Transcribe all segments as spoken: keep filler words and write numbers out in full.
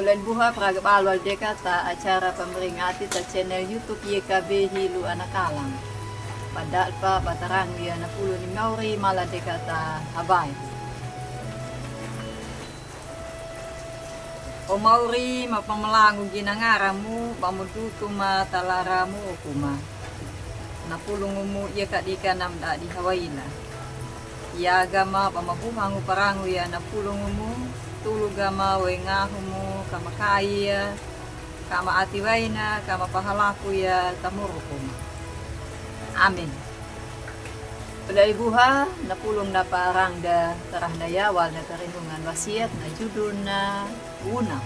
Ola buha praga balwal deka ta acara pamringati ta channel YouTube Y K B Hilo Anakalang. Padalpa batarang ya na pulung ni mauri mala deka ta habai. O mauri, mapamalangu gi na ngaramu, bamudutu ma talara muku ma. Na pulungumu ya kadika namdadi hawaila. Ya gama bamabuhangu parangu ya na pulungumu, tulu gama wengahumu, kama kai ya, kama ati waina, kama pahalaku ya, tamuruku ma. Amin. Ola buha, na pulung na parangda tarahna ya, wal na karinungan wasiat, na judul na Wunang.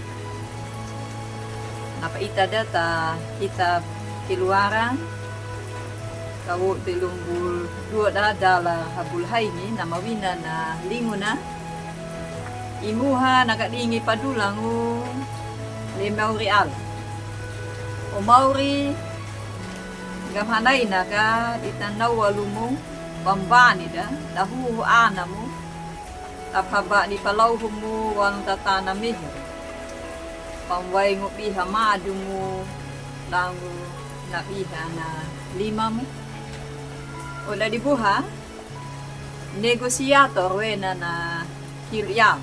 Na paita da ta kitab Kiluaran, kawo telungbul dua da dala habul haini, na mawina na linguna. Imuha na kadingi padulangu le mauri ala. O mauri, gam hanaina ka di tanawa lumu, bambani da, dahuhu anamu, tapaba di palauhumu wal tatana mihiru. Pamwaingu biha madumu, dangu na biha na limamu. Ola buha, negosiator wena na Hilo ya.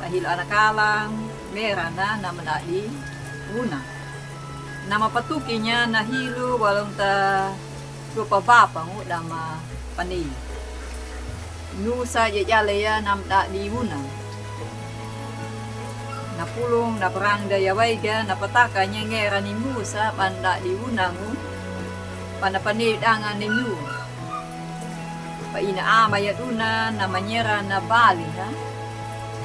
Sa Hilo Anakalang, merana namdadi Wunang. Na mapatuki nya na hilo walung ta dua pabapangu dama panei. Nusa ya jaleya namdadi Wunang. Na pulung na parangda ya waiga, na pataka nya ngera ni Musa bandadi Wunangu. Pana panei danga ni Musa. Paina ama ya duna na manyera na bali na.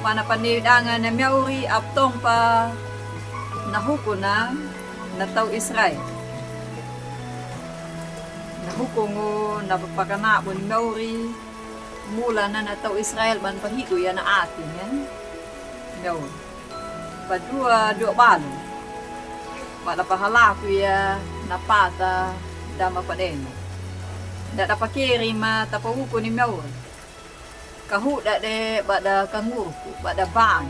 Pana panei danga na mauri aptong pa na hukuna na tau Israel. Na hukungu na pakanabu ni mauri. Mulana na tau Israel ban pahidu ya na ati nya. Mauri. Padua dua balu. Bada pahalaku ya na pata dama padena. Dada pakeri ma tapauku ni mauri. Kahuda de bada kanguruku, bada bang.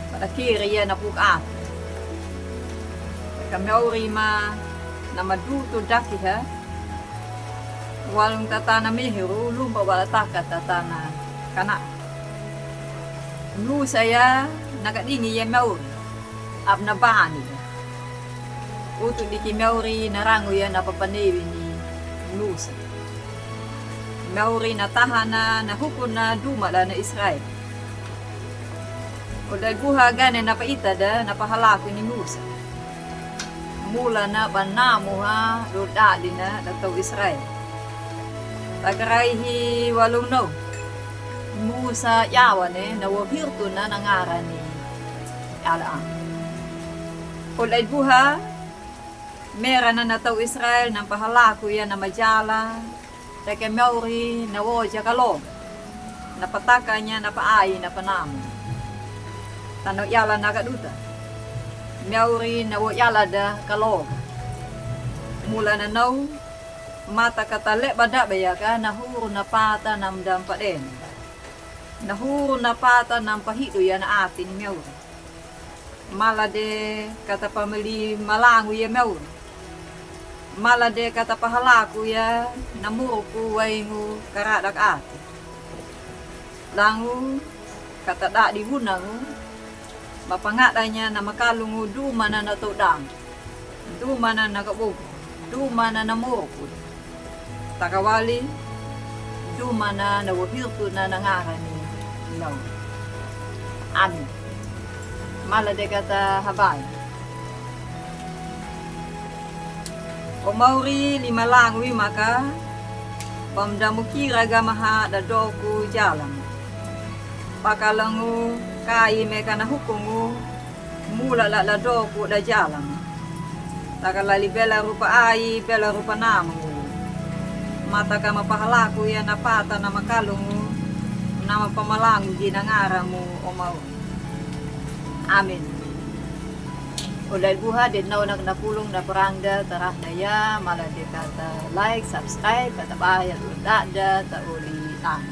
Bada keri ya na puk ati. Ka mauri ma na madutu dakiha. Walung tatana mihiru, lumba wala taka tatana Kana. Nusa ya na kadingi ya mauri. Ab na bani. Utu diki mauri na rangu ya na papanewi ni Musa. Mauri na tahana na hukuna duma la na Israel. Ola buha gane na paita da na pahalaku ni Musa. Mulana banamuha do dadina da tau Israel. Tagaraihi walung no. Musa yawane na wohirtuna na ngara ni Ala. Ola buha merana na tau Israel na pahalaku ya na majala. Teke mauri na woja kaloga. Na pataka nya na paai na panamu. Tano yala na kaduta. Mauri na wo yala da kaloga. Mulana nau. Mata kata leba daba ya ka na huru na pata na mdam padena. Na huru na pata na mpahidu ya na ati ni mauri. Mala de kata pamili malangu ya mauri. Mala de kata pahalaku ya na muruku waingu karadak ati. Langu kata dadi wunangu. Mapangada nya na makalungu dumana na todang. Dumana na kabogu. Dumana na muruku. Takawali, dumana na wohirtuna na ngara ni Mauri. Amin. Mala de kata habai. O mauri lima langu i maka, bamdamukira gamaha da doku jalam. Pakalangu kai meka na hukungu, mula la da doku da jalam. Takalali bela rupa ai, bela rupa namu. Mata ka mapahalaku ya na pata na makalungu, na mapamalangu gi na ngaramu o mauri. Amin. Ola buha de nau na pulung na parangda tarahna ya, mala de kata like, subscribe, kata baya dada ta oli tang.